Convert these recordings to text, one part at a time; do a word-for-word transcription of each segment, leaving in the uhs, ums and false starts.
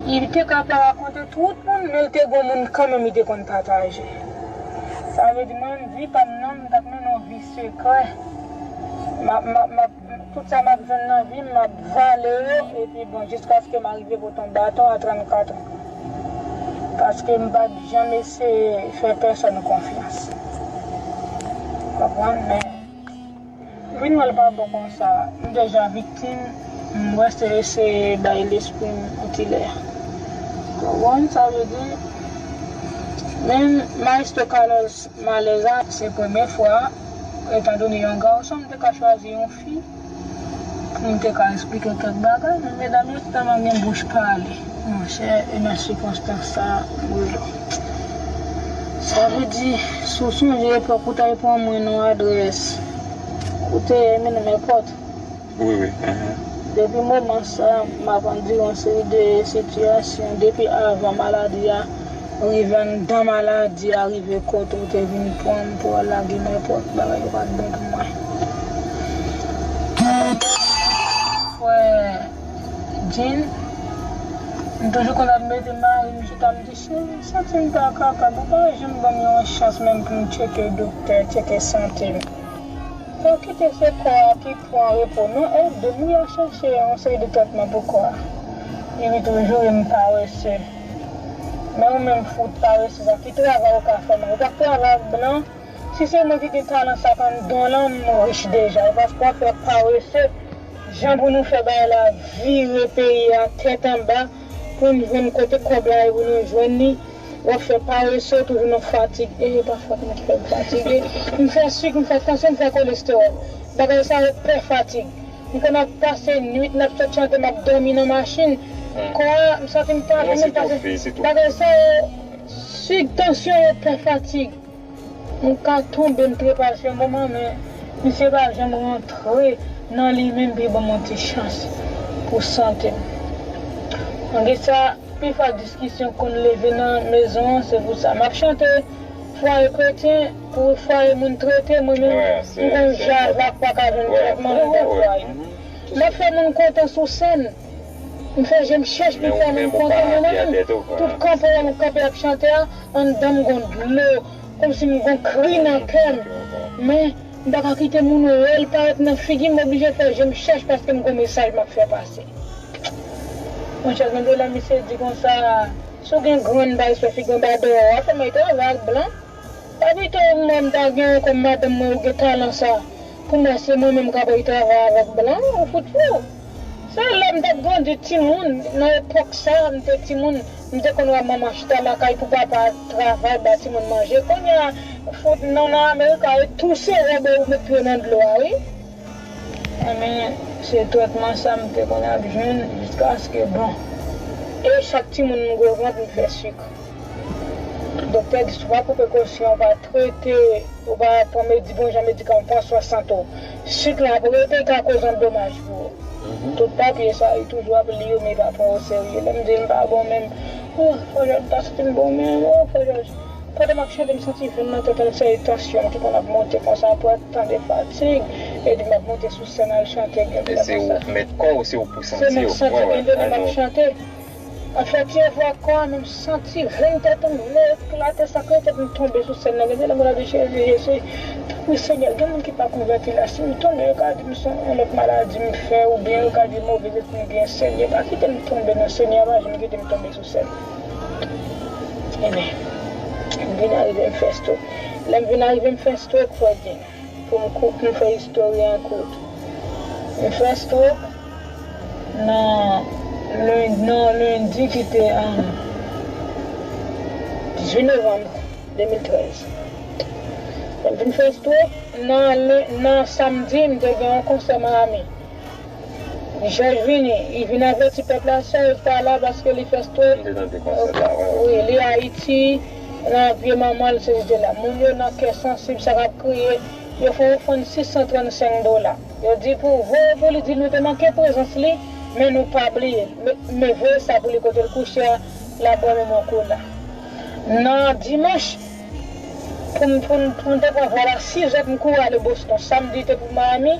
Li te ka pa rakonte tout moun, men l te gon moun kanmenm li te konn pataje. Sa vle di, mwen menm, vi pa m nan, m t ap mennen yon vi sekrè. M ap, m ap, m ap, tout sa m ap jwenn nan vi m, m ap vale yo, epi bon, jiskaske m arive pote yon baton a trannkat an. Paske m pa t janm eseye fè pèsonn konfyans. Konprann? Men, vin wè l pa bon konsa. M deja viktim, m wè se eseye bay lespri m yon ti lè. Konprann sa vle di? Men Maestro Carlos Malèza, se premye fwa, etandone yon gason, m te ka chwazi yon fi pou m te ka eksplike kèk bagay, men medam yo tèlman gen bouch pale. Monchè, e nan sikonstans sa, m rele. Sa vle di, si w sonje epòk ou t al pran mwen nan adrès, ou te mennen m èpòt. Wi, wi. Depi moman sa, m ap andire yon seri de sitiyasyon depi avan maladi a rive, anndan maladi a rive kote ou te vin pran m pou al lage m èpòt, bagay yo pa t bon pou mwen. Frè Jean, m toujou konn ap mete mari m chita, m di, "Cheri, m santi m pa kapab, ou pa janm ban m yon chans menm pou m tcheke doktè, tcheke sante m." Fò kite se kò a ki pran repo non, ede m wi a chèche yon seri de tretman pou kò a. Epi toujou e m parese. Men ou menm fout parese sa, ki travay ou ka fè menm? Ou pa k travay ak blan? Si se mwen ki gen talan sa k anndan w lan, m rich deja. E paske w ap fè parese, jan pou nou fè bagay la vire peyi a tèt anba, pou n jwenn kote kòb la ye pou nou jwenn li. W ap fè parese, toujou nan fatig. E, e pa fòt mwen ki fè m fatige. M fè sik, m fè tansyon, m fè kolestewòl. Bagay sa yo pè fatig. M konn ap pase nwit, n ap sot chante, m ap dòmi nan machin. Kò a, m santi m pa vle menm pase. Bagay sa yo, sik, tansyon yo pè fatig. M ka tonbe, m trepase yon moman, men misye pa janm rantre nan li menm pou l ban m yon ti chans pou sante m. Malgre sa, pifwa diskisyon konn leve nan mezon an, se pou sa. M ap chante fwaye kretyen pou fwaye moun trete, mwen menm, m gon java k pa ka jwenn tretman anndan fwaye. M ap fè moun kontan sou sèn. M fè je m chèch pou fè moun kontan, men mwen menm, tout kanpe m kanpe ap chante a, anndan m gon dlo, kòmsi m gon kri nan kè m. Men, m pa ka kite moun wè l parèt nan figi m, m oblije fè je m chèch paske m gon mesaj m ap fè pase. Monchè, gen de lè misye di konsa, si w gen grenn bay sou figi w, anba dèyè w, w ap fè m al travay ak blan. Pa pito mwen m ta gen kòm madanm mwen ou gen talan sa. Pou mwen se mwen menm k ap al travay avèk blan, ou fout fou. Se lè m t ap grandi timoun, nan epòk sa, m te timoun, m te konn wè manman chita lakay pou papa travay ba timoun manje. Kounye a, fout non nan Amerik la, e touse wè ou met pye nan dlo a, wi. Enben, se tretman sa m te konn ap jwenn jiskaske, bon. E chak timoun m gwo vant, m fè sik. Doktè di, si w pa pran prekosyon, w pa trete, ou pa pran medi-, bon jan medikaman, pran swen sante w, sik la ap rete, e ka koz yon domaj pou ou. Tout papye sa, li toujou ap li yo, men li pa pran yo serye. Lè m di m pa bon menm, oh, Frè Jòj, m pa santi m bon menm, oh, Frè Jòj. Pandan m ap chante, m santi venn nan tèt, yon seri tansyon ki konn ap monte konsa, pou tande fatig, epi m ap monte sou sèn al chante, gen de lè konsa. Se mèt santi, gen de lè m ap chante. Ap fè ti efò ak kò a, men m santi venn tèt m vle eklate, sa kreye tèt m tonbe sou sèn nan. Gen de lè mwen ap di, Jezi, Jezi, tanpri, Senyè, gen moun ki pa konvèti la. Si m tonbe, yo ka di m se yon lòt maladi m fè, oubyen yo ka di move lespri m gen, Senyè, pa kite m tonbe, non, Senyè, pa janm kite m tonbe sou sèn. Enben, m vin arive, m fè stroke. Lè m vin arive, m fè stroke, frè Jean. Pou m kou-, pou m fè istòri an kout, m fè stroke nan len-, nan lendi ki te, um, dizuit novanm de mil trèz. Lè m fin fè stroke, nan len-, nan samdi, m te gen yon konsè Miami. Jòj vini, li vin avèti pèp la, Serge pa la paske li fè stroke. M te tande konsèy la, wi, wi. Wi, li Ayiti, nan pye manman l, se li te la. Moun yo nan kè sansib, sa k ap kriye, yo fè yon ofrann sis san trannsenk dola. Yo di pou voye pou li, di nou te manke prezans li, men nou pa bliye l. Men, men voye sa pou li kote l kouche a, l ap bwè menm yon kola. Nan dimanch, pou m, pou m, pou m te pran vòl a sizè pou m kouri ale Boston. Samdi te pou Miami.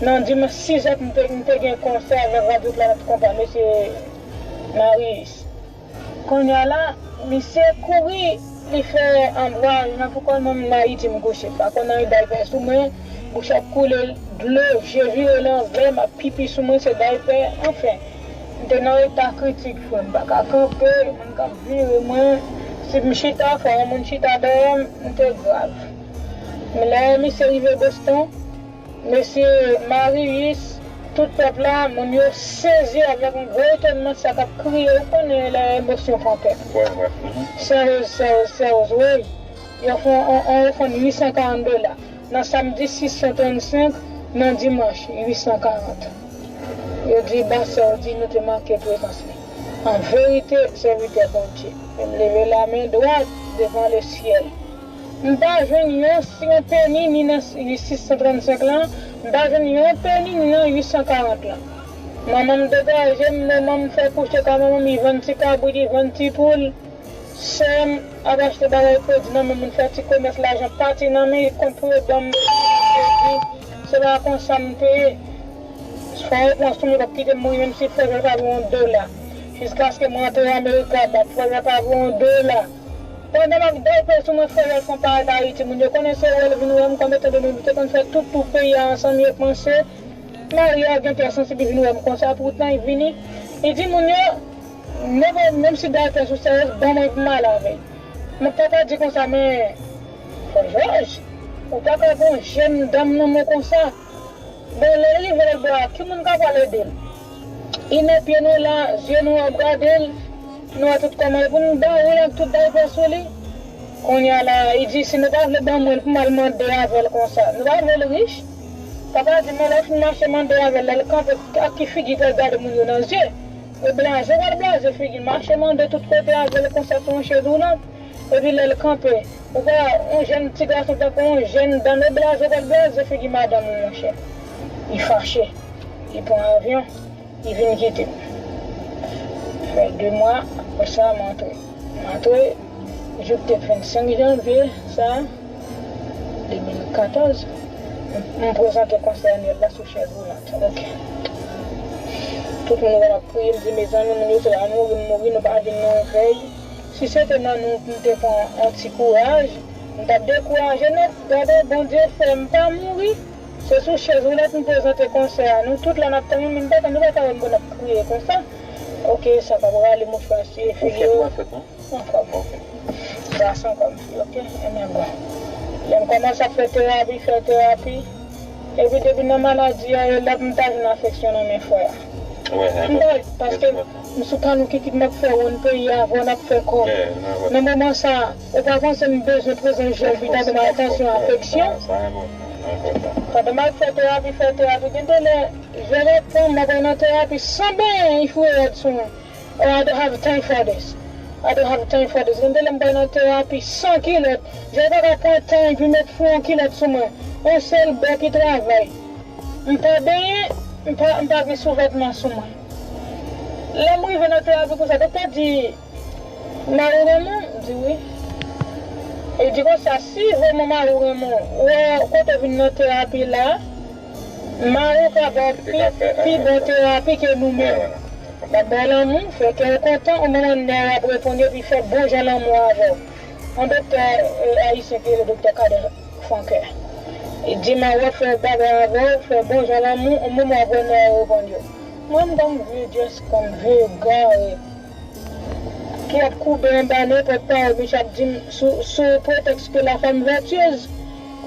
Nan dimanch sizè m te, m te gen konsè avèk Radyo Planèt Konpa, mesye Marius. Kounye a la, misye kouri, li fè anbwaj nan pou kò l, mwen menm Ayiti m kouche. M pa konn anyen, daypè sou mwen, bouch ap koule dlo, je vire lanvè, m ap pipi sou mwen, se daypè, anfen. M te nan eta kritik, frè, m pa ka kanpe, moun k ap vire mwen. Si m chita, fò yon moun chita dèyè m, m te grav. Men lè misye rive Boston, mesye Marius, tout pèp la, moun yo sezi avèk yon gwo etònman, sa k ap kriye, ou konnen lè emosyon pran pèp. Wè, wè. Mhm. Sèz, sèz, sèz, wi. Yo fè yon, yon, yon ofrann uit san karant dola. Nan samdi, sis san trannsenk, nan dimanch, uit san karant. Yo di, Bastè, yo di nou te manke prezans li. An verite, sèvitè Bondye. E m leve lamen dwat devan lesyèl. M pa jwenn yon, yon peni ni nan uit san trannsenk lan, m pa jwenn yon peni ni nan uit san karant lan. Manman m degaje m, manman m fè kouche kay manman m, li vann ti kabrit, li vann ti poul. Sè m ap achte bagay kredi nan men moun, fè ti komès, lajan pati nan men, li kont pou yo ban m kredi. Se pa konsa m te ye. Fò yo pran sou mwen, yo p ap kite m mouri, menm si frè Jòl pa voye yon dola. Jiskaske mwen antre Amerika, bat frè Jòl pa voye yon dola. Pandan m ap dèyè sou mwen, frè Jòl fè yon parèt Ayiti, moun yo konnen se wè l vin wè m, kòm etan done nou te konn fè tout tou peyi a ansanm, yo panse Maria gen kè sansib, li vin wè m konsa, poutan li vini, li di moun yo, menm, menm si daypè sou sèyèz, ban mwen pou m ale avè l. Mwen papa di konsa, men, frè Jòj, ou pa ka pran jèn dam nan men konsa. Bon, lè l rive lòt bò a, ki moun k ap al ede l? Li nan pye nou la, zye nou ap gade l, nou wè tout kòman l pou n ba ou l ak tout daypè sou li. Kounye a la, li di, si nou pa vle ban mwen l pou m al mande avè l konsa, nou pa vle l rich? Papa di, men lè w fin mache mande avè l, lè l kanpe, ak ki figi l pral gade moun yo nan zye? E blaze w pral blaze figi l, mache mande tout kote avè l konsa sou yon chèz woulant. Epi lè l kanpe, ou pa yon jèn ti gason tankou yon jèn dam, e blaze w pral blaze figi madanm ou, monchè. Li fache, li pran avyon, li vin kite m. Fè de mwa, apre sa, m antre. M antre, jou k te vennsenk janvye, sa, de mil katòz, m, m prezante konsè anyèl la sou chèz woulant. Ok. Tout moun wè m ap kriye, m di, mezanmi, moun yo se la mouri, m mouri, nou pa vin nan yon vèy. Si se te nan nou, m te pran yon ti kouraj, m t ap dekouraje nèt. Gade, Bondye fè m pa mouri. Se sou chèz woulant m prezante konsè a. Nou tout la n ap tann, men m pa tann, nou pa ka wè m pou n ap kriye konsa. Ok, sa k ap rale mouchwa sou figi yo. Anfòm. Gason kòm fi, ok? Ebyen bon. Lè m kòmanse ap fè terapi, fè terapi. Epi depi nan maladi a, e lòt m ta jwenn afeksyon nan men frè a. M pa, paske m sou kannou kikit m ap fè wonn peyi a, avè w n ap fè kòb. Nan moman sa, ou pa panse m bezwen prezans jèl, pi tande m atansyon, afeksyon? Pandan m ap fè terapi, fè terapi, gen de lè, jèl ap pran m, m ap nan terapi san benyen, li foure rad sou mwen. Oh, I don't have time for this. I don't have time for this. Gen de lè m pral nan terapi san kilòt. Je pa ka pran tan epi met fou yon kilòt sou mwen. Yon sèl bò ki travay. M pa benyen, m pa, m pa gen souvètman sou mwen. Lè m rive nan terapi konsa, doktè di, mari w renmen w? M di wi. E di konsa, si vrèman mari w renmen w, wè kote w vin nan terapi la, mari w ka ba w pi, pi bon terapi ke nou menm. L ap ba w lanmou, fè kè w kontan, yon moman nè w ap reponn epi fè bon jan lanmou avè w. Yon doktè, eh, ayisyen ki rele doktè Kader Franquer. Li di mari w ap fè bagay avè w, fè bon jan lanmou, yon moman w ap wè nè w reponn yo. Mwen m konn vye dress code, vye gare ki ap koube anba nenpòt pawòl misye ap di m sou, sou pretèks ke la femme vertueuse.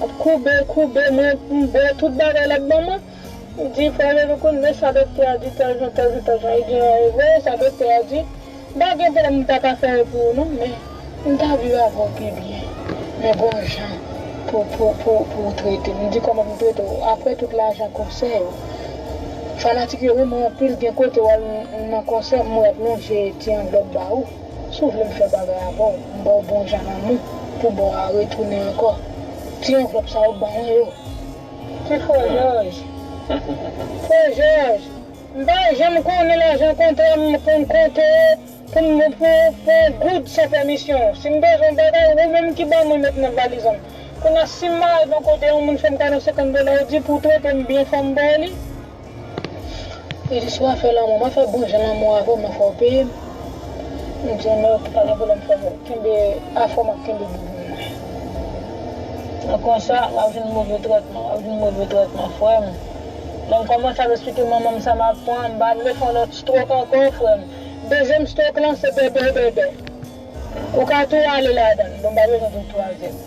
Ap koube, koube, mwen m bwè tout bagay l ap ban mwen. M di, frè Jezi, kounye sa doktè a di tèl jan, tèl jan, tèl jan. E gen, e vre, sa doktè a di, m pa gen pwoblèm, m ta ka fè l pou ou non, men m ta viv avè w pi byen. Men gon jan pou, pou, pou, pou w trete m. M di, kòman pou m trete w? Apre tout lajan konsè yo, fanatik yo renmen w anpil, gen kote w al nan konsè, m wè ap lonje ti anvlòp ba ou. Si w vle m fè bagay avè w, m ba w bon jan lanmou, pou ba w a retounen ankò. Ti anvlòp sa yo ban mwen yo. Ti frè Jòj. Frè Jòj, m pa janm konnen lajan kontrè m konn konte pou m pou, pou yon goud san pèmisyon w. Si m bezwen yon bagay, ou menm ki ban mwen met nan valiz an. Kounye a, si m mare yon kote, yon moun fè m kado senkant dola, ou di pou w trete m byen, fò m ba w li. Li di, si w ap fè lanmou, m ap fè bon jan lanmou avè w, men fò w peye m. M di, men ok, pa gen pwoblèm, frè m. Kenbe afè w, m ap kenbe boubou mwen. Nan konsa, w ap jwenn move tretman, w ap jwenn move tretman, frè m. Lè m kòmanse ap eksplike manman m sa m ap pran, m pa vle fè yon lòt stroke ankò, frè m. Dezyèm stroke lan, se bèbè, bèbè. Ou ka tou ale ladan l, bon, m pa bezwen tou twazyèm.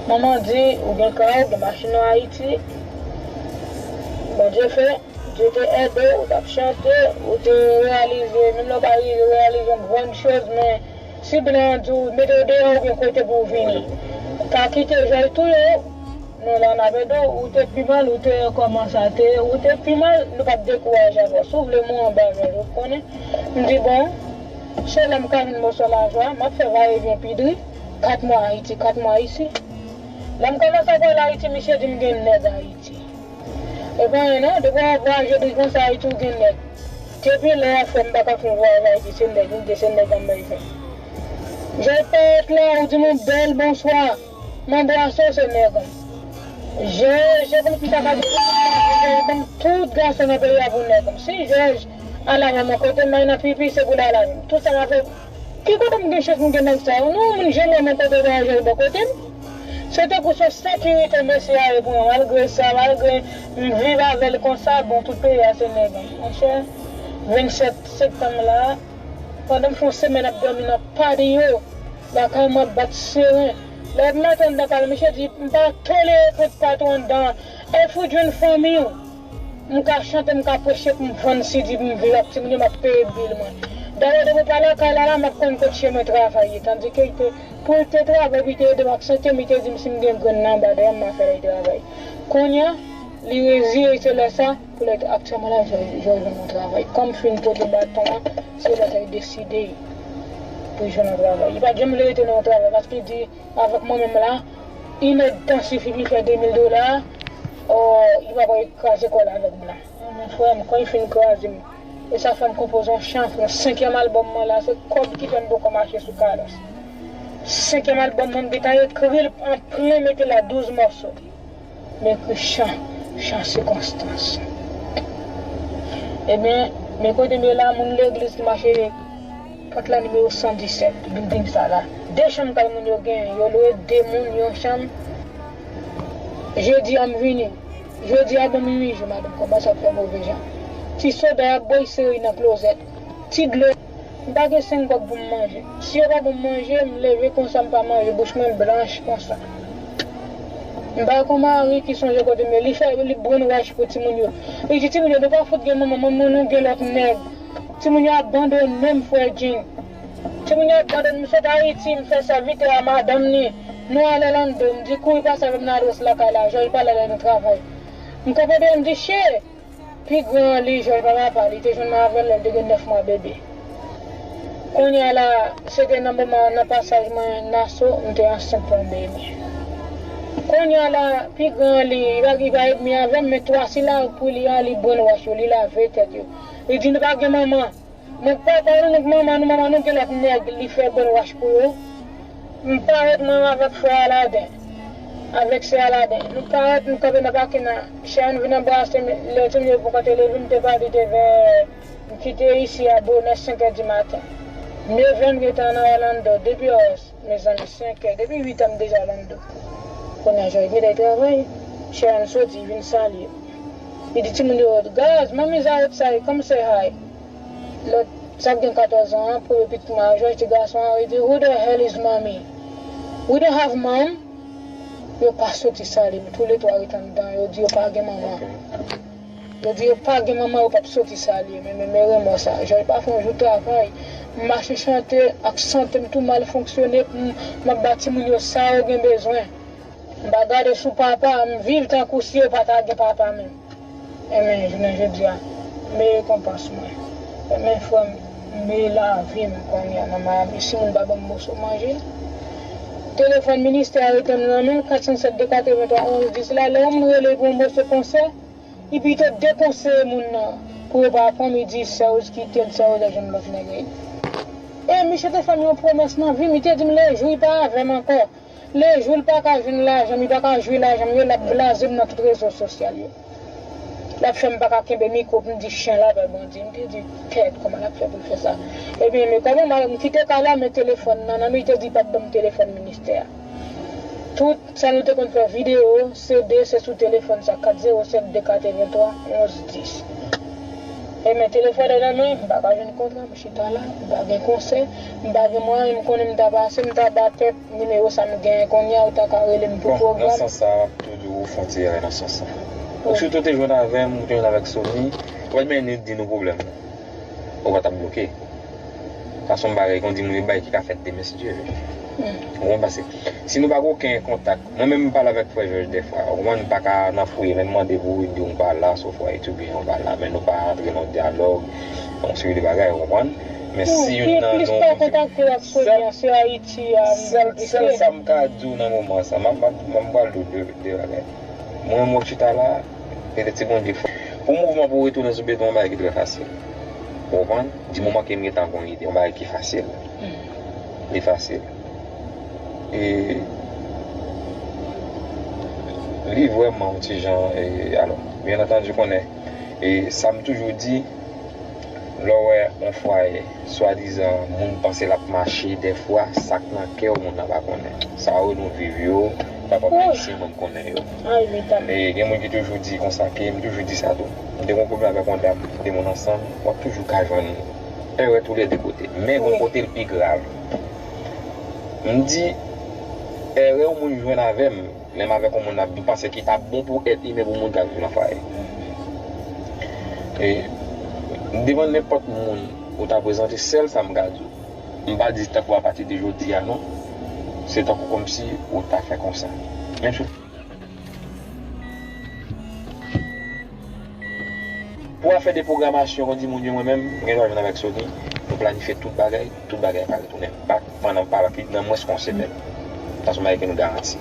Manman di, ou gen kay, ou gen machin nan Ayiti. Bondye fè. Dye te ede w, ou t ap chante, ou te reyalize, menm lè w pa rive reyalize yon grann choz, men si blan an di w mete w deyò, ou gen kote pou w vini. Pa kite jòj touye w. Non, la n ap ede w, ou te pi mal, ou te kòman sa te, ou te pi mal, nou p ap dekouraje avè w. Si w vle mwen anba jòj, ou konnen. M di, bon, se la m ka jwenn moso lajan, m ap fè vayevyen pi dri, kat mwa Ayiti, kat mwa isi. Lè m kòmanse ap al Ayiti, misye di m gen nèg Ayiti. E pa anyen non, depi w ap vwayaje dri konsa, Ayiti ou gen nèg. Depi lè a, frè m, m pa ka fè yon vwayaj Ayiti, se nèg m gen, se nèg an m bezwen. Jòj parèt la, ou di m yon bèl bonswa, m anbrase w, se nèg an m. Jòj, se pou m ta ka di, jòj, ban m tout gason nan peyi a pou nèg an m. Si jòj al avè m yon kote, m al nan pipi, se pou l al avè m. Tout sa m ap fè, ki kote m gen chans m gen nèg sa yo? Non, moun janm wè m yon kote vwayaje bò kote m. Se tankou se yon sekirite mesye a ye pou mwen. Malgre sa, malgre m viv avè l konsa, bon, tout peyi a se nèg an. Monchè, vennsèt septanm la, pandan m fè yon semèn ap dòmi nan patio, lakay mwen ap bat seren. Lè m antre anndan kay la, misye di, m pa tolere pran patwon anndan an. Èske w jwenn fanmi w? M ka chante, m ka preche pou m vann si di pou m viv ak timoun yo, m ap peye bil mwen. Dayè, depi w pa lakay la, la, m ap konn kot chemen travay ye. Tandike, li te, pou l te travay, pou l te ede m ak sante m, li te di m si m gen grenn nan anba dèyè m, m a fè l al travay. Kounye a, li reziye, se lè sa, pou lè aktyèlman la, Jòj, Jòj jwenn yon travay. Kòm m fin pote baton an, se lè sa, li deside pou l jwenn yon travay. Li pa t janm vle rete nan yon travay, paske li di, avèk mwen menm la, inèdtan sifi pou l fè de mil dola, o, li pa pral kraze kò l avèk blan. Men frè m, kan li fin kraze m, e sa fè m konpoze yon chan, frè m. Senkyèm albòm mwen la, se kòb ki fè m poko mache sou kadans. Senkyèm albòm mwen, m gentan ekri l an plen, mete la douz mòso. M ekri chan, chan sikonstans. Ebyen, men kote m ye la, moun legliz ki mache pòt la nimewo san disèt, bilding sa la. De chanm kay moun yo genyen, yo lwe de moun yon chanm. Jedi a m vini. Jedi a ban m ui jou, madanm kòmanse ap fè move jan. Ti soda y ap bwè, y sere nan klozèt. Ti dlo. M pa gen senk kòb pou m manje. Si yo pa ban m manje, m leve konsa, m pa manje, bouch mwen blanch konsa. M pa gen yon mari ki sonje kote m ye. Li fè, li brainwash pou timoun yo. Li di timoun yo, nou pa fout gen manman, manman nou gen lòt nèg. Timoun yo abandone m, frè Jing. Timoun yo abandone m, sot Ayiti, m fè sèvitè a madanm ni. Nou al Orlando, m di kouri pase avè m nan adrès lakay la, Jòj pa la lè nou travay. M konprann, m di, che! Pi gran an li, Jòj pa papa, li te jwenn mwen avè l lè l te gen nèf mwa bebe. Kounye a la, se te nan moman nan pasaj mwen Naso, m te ansent pou yon bebe. Kounye a la, pi gran an li, li pa, li pa edmi avè m, men twa sila pou li a, li brainwash yo, li lave tèt yo. Li di nou pa gen manman. Nèg papa nou, nèg manman nou, manman nou gen lòt nèg, li fè brainwash pou yo. M parèt mwen avèk frè Aladen, avèk sè Aladen. Nou parèt, nou kanpe nan pakin nan. Sharon vin anbrase m, lè timoun yo poko te leve, m te pale, te vè, m kite isi a bonè senk è di maten. Nèf è m gentan nan Orlando, depi Mezanmi, senk è, depi uit è m deja Orlando. Kounye a Jòj gentan travay. Sharon soti, vin salye m. Li di timoun yo, guys, mommy's outside, come say hi. Lòt, sa k gen katòz an an, premye pitit mwen a Jòj, ti gason an, li di, who the hell is mommy? We don't have mom. Yo pa soti salye m, toulètwa ret anndan, yo di yo pa gen manman. Yo di yo pa gen manman, yo p ap soti salye m. Men, men, men renmò sa. Jòj pa fè yon jou travay. M mache chante ak sante m tou mal fonksyone pou m, m ap ba timoun yo sa yo gen bezwen. M pa gade sou papa, m viv tankou si yo pa ta gen papa menm. Enben, jounen jodi a, m rekonpans mwen. Enben, frè m, m lavi m kounye a nan Miami. Si moun pa ban m moso manje, telefòn ministè a rete m nan men, kat san sèt de katrevenntwa onz dis la, lè yon moun rele pou yon moso konsè, li pito dekonseye moun nan pou yo pa pran m, li di, sèz, kite l, sèz, al jwenn lòt nèg. E misye te fè m yon pwomès nan vi m, li te di m lejou li pa avè m ankò, lejou l pa ka jwenn lajan m, li pa ka jwi lajan m yo, l ap blaze m nan tout rezo sosyal yo. L ap fè m pa ka kenbe mikwo pou m di chen la pè Bondye. M te di, kèt, kòman l ap fè pou l fè sa? Ebyen, men kòman m, m kite kay la, men telefòn nan, nan men li te di pa t ban m telefòn ministè a. Tout sa nou te konn fè videyo, se de, se sou telefòn sa, kat zewo senk de katrevenntwa onz dis. E men telefòn nan nan men, m pa ka jwenn kontra, m chita la, m pa gen konsè, m pa gen mwayen, m konnen m ta pase, m ta ba tèt nimewo sa m genyen kounye a, ou ta ka rele m pou pwogram. Bon, nan sans sa, m ap tou di w ou fè yon ti erè nan sans sa. Ou sitou te jwenn avè m, ou te jwenn avèk Sony, ou pa t menm di nou pwoblèm nan. Ou pa t ap bloke. Sa se yon bagay, kon di moun, yon bagay ki ka fèt demen, si Dye vle. Ou konprann? Paske si nou pa gen okenn kontak, mwen menm m pale avèk frè Jòj dèfwa, ou konprann, m pa ka nan fouye, lè m mande pou ou, li di w m pa la, sofwa etidyan, ou pa la, men nou pa antre nan dyalòg, yon seri de bagay, ou konprann? Men si youn nan nou kontakte ak Sonia, se Ayiti a, sèl, sèl sa m ka di w nan moman sa, m ap, m ap, m ap pral di w de, de bagay. Mwen, mwen chita la, petèt se Bondye fè. Pou mouvman pou retounen sou beton, yon bagay ki trè fasil. Ou konprann? Di moman ke m gentan gon ide, yon bagay ki fasil. Li fasil. E li vrèman yon ti jan, e, alò, byen antandi, konnen, e sa m toujou di, lè w wè yon fwaye, swadizan, moun panse l ap mache, dèfwa, sa k nan kè w, moun nan pa konnen. Sa yo nou viv yo, papa m ayisyen, mwen m konnen yo. E gen moun ki toujou di konsa, ke m toujou di sa tou. M te gen yon pwoblèm avèk yon dam, de moun ansanm, w ap toujou ka jwenn erè toulède kote. Men gon kote l pi grav. M di, erè yon moun jwenn avè m, lè m avèk yon moun ap viv, panse ki t ap bon pou èt imen pou moun k ap viv nan fwaye. E devan nenpòt moun ou ta prezante, sèl sa m ka di w, m pa di tankou apati de jodi a non, se tankou kòmsi ou ta fè konsa. Menm si Pou afè de pwogramasyon, kon di moun yo, mwen menm, m gen dwa jwenn avèk Sony, nou planifye tout bagay, tout bagay ka retounen bak pandan pa nan mwens ke yon semèn. Sa se yon bagay ke nou garanti.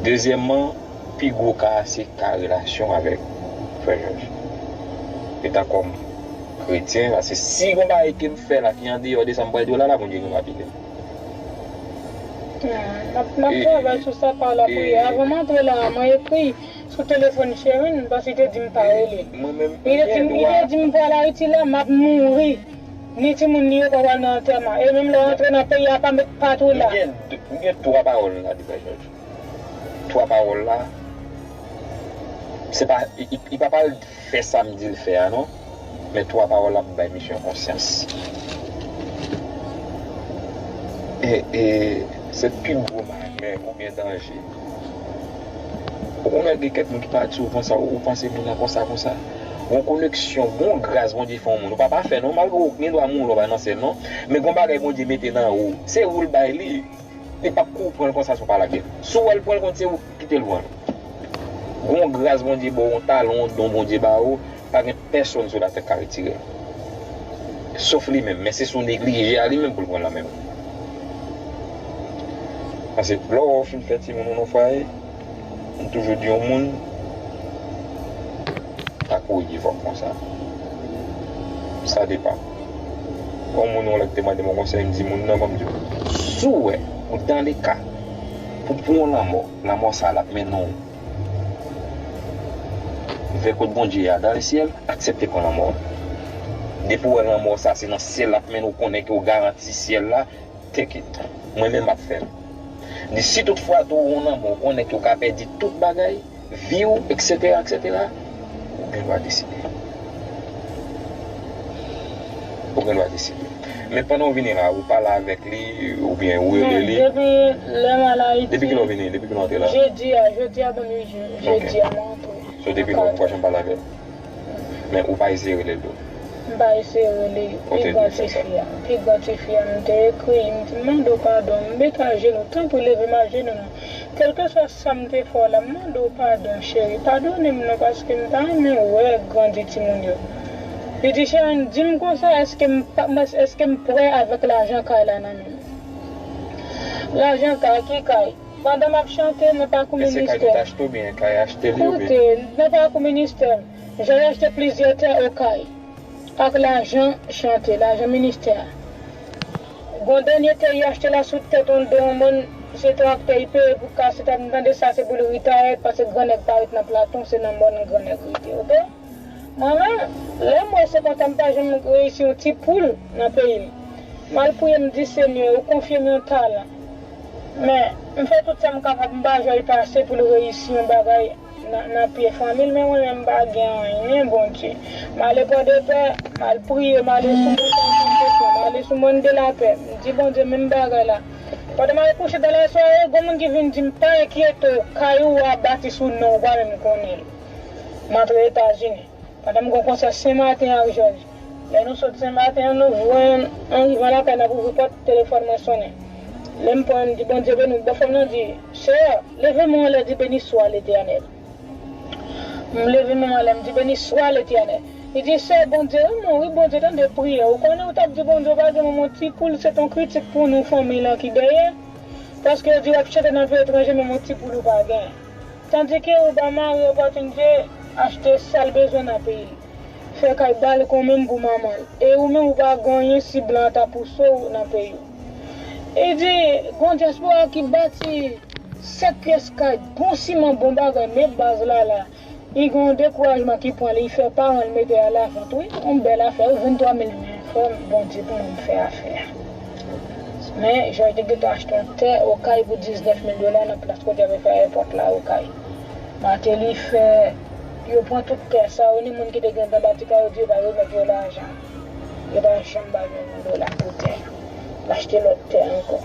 Dezyèmman, pi gwo ka a se ka relasyon avèk frè Jòj. Etan kòm kretyen, paske si gon bagay ke m fè la ki andeyò de sa m pral di w la, la, Bondye gen pa pini m. Hmm, m ap, m ap travay sou sa pa lapriyè. Avan m antre la, mwen ekri sou telefòn Sherine, paske li te di m pa rele. Li te di m, li te di m pral Ayiti la, m ap mouri. Ni timoun li yo pa pral nan antèman. E menm lè w antre nan peyi a, pa met pa tou la. M gen, m gen twa pawòl m ka di frè Jòj. Twa pawòl la, se pa, li, li, li pa pral fè sa m di l fè a non. Men twa pawòl la ap bay misye yon konsyans. E, e, se pi gwo malè oubyen danje. Ou konnen gen kèk moun ki pa di w konsa, ou panse moun nan konsa, konsa. Gon koneksyon, gon gras Bondye fè yon moun. Ou pa pafè non, malgre w gen dwa mouri, w pa nan syèl non. Men gon bagay Bondye mete nan ou. Se ou l bay li. Li p ap kou pran l konsa si w pa lage l. Si w wè l pran l kont, se ou ki kite l pran l. Gon gras Bondye ba w, yon talon, yon don Bondye ba ou, pa gen pèsonn sou latè k ka retire l. Sof li menm, men se si w neglije a li menm pou l pran l nan men w. Paske lè w wè w fin fè timoun ou nan fwaye, m toujou di yon moun, pa kouri devan w konsa. Sa depann. Yon moun yon lè ki te mande m yon konsèy, m di moun nan, ban m di w, si w wè ou dans le cas pou pran yon lanmò, lanmò sa a l ap mennen w vè kot Bondye a, dans le ciel, aksepte pran lanmò. Depi w wè lanmò sa a se nan syèl l ap mennen w, konnen ke w garanti syèl la, take it. Mwen menm m ap fè l. Li, si tout fwa tou ou nan men w konnen ke w ka pèdi tout bagay, vi w, etsetera, etsetera, ou gen dwa deside. Ou gen dwa deside. Men pandan w vini la, ou pale avèk li, oubyen ou rele li. Depi lè m al Ayiti. Depi kilè w vini? Depi kilè w antre la? Jedi a, jedi a ban m uit jou. Jedi a mwen antre. So depi lè ou poko janm pale avè l? Men ou pa eseye rele l tou? M pa eseye rele l. Pi gran ti fi a, pi gran ti fi a, m te ekri, m di, m mande w padon, m met ajenou, tanpri leve m ajenou non. Kèlkeswa sa m te fè w la, m mande w padon, cheri. Padone m non, paske m ta renmen wè grandi timoun yo. Li di, Sherine, di m konsa, èske m pa, èske m prè avèk lajan kay la nan men m? Lajan kay, ki kay? Pandan m ap chante nan pakou ministè. E se kay ou te achte oubyen kay achte li oubyen? Koute, nan pakou ministè, jan y achte plizyè tè Okay ak lajan chante, lajan ministè a. Gon dènye tè y achte la sou tèt yon, de yon mòn, se traktè li peye pou kase tèt, m tande sa se pou l retire, paske grannèg pa ret nan Platon, se nan mòn grannèg rete, oke? Mwen menm, lè m wè se konsa m pa janm reyisi yon ti poul nan peyi m. M al priye, m di, Senyè, ou konfye m yon talan. Men, m fè tout sa m kapab, m pa jwenn pase pou l reyisi yon bagay nan, nan pye fanmi l, men mwen menm m pa gen anyen, Bondye. M ale Pòdepè, m al priye, m ale sou Mòn Santèfè, m ale sou Mòn de la Pè. M di, Bondye, menm bagay la. Pandan m al kouche dan lasware, gon moun ki vin di m, pa enkyete w, kay ou a bati sou non w, ou pa menm konnen l. M antre Etazini. Pandan m gen yon konsè Sen Maten ak Jòj. Lè nou sot Sen Maten an, nou voye an, an rive lakay, n ap ouvri pòt, telefòn mwen sonnen. Lè m pran, m di, Bondye beni w. Bòfrè m nan di, Sè, leve men w anlè, di, Beni swa Letènèl. M leve men m anlè, m di, Beni swa Letènèl. Li di, Sè, Bondye renmen w, wi, Bondye tande priyè w. Ou konnen ou t ap di Bondye w pa gen manman, ti poul, se t on kritik pou nou, fanmi lan ki dèyè. Paske yo di w ap chante nan peyi etranje, men yon ti poul ou pa gen. Tandike ou ba mari opòtinite achte sa l bezwen nan peyi l. Fè kay balkon menm pou manman l. E ou menm ou pa gen anyen si blan an ta pouse w nan peyi w. Li di, gon dyaspora ki bati sèt pyès kay, bon siman, bon bagay, men baz la la. Li gen yon dekourajman ki pran li, li fè paran l mete a lavant, wi. Yon bèl afè, wi, venntwa mil men, frè m, Bondye pou nou fè afè a. Men, Jòj te gentan achte yon tè Okay pou diznèf mil dola nan plas kote y ap fè ayewopò la Okay. Mateli fè, yo pran tout tè sa yo, ni moun ki te gentan bati kay yo di yo pa remèt yo lajan. Yo pa janm ba l yon dola pou tè. L achte lòt tè ankò.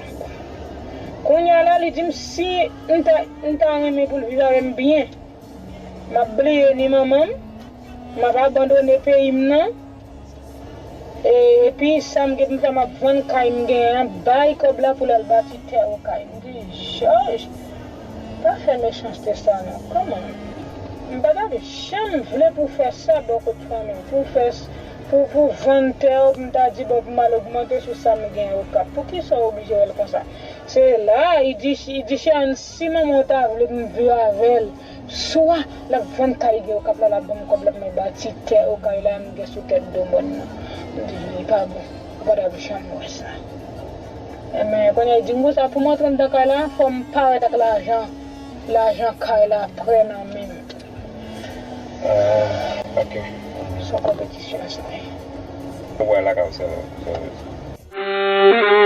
Kounye a la, li di m si m ta, m ta renmen pou l viv avè m byen, m ap bliye ni manman m, m ap abandone peyi m nan. E, epi sa m gen pou m fè, m ap vann kay m genyen an, bay kòb la pou l al bati tè Okay. M di, Jòj, pa fè mechanste sa non. Kòman? M pa t ap janm vle pou fè sa bò kot fanmi m, pou fè s-, pou, pou vann tè w, pou m ta di, bon, pou m al ogmante sou sa m gen Okap. Poukisa w oblije wè l konsa? Se la, li di, li di Cheyenne, si manman w ta vle pou m viv avè l, swa l ap vann kay gen Okap la, l ap ban m kòb la pou mwen bati tè Okay la m gen sou tèt do mòn nan. M di, li pa bon. Ou pa t ap janm wè sa. Enben, kounye a, li di m konsa, pou m antre anndan kay la, fò m parèt ak lajan, lajan kay la prè nan men m. Ah, ok. Se yon konpetisyon, sa. Ou wè la, kòm sa, sa.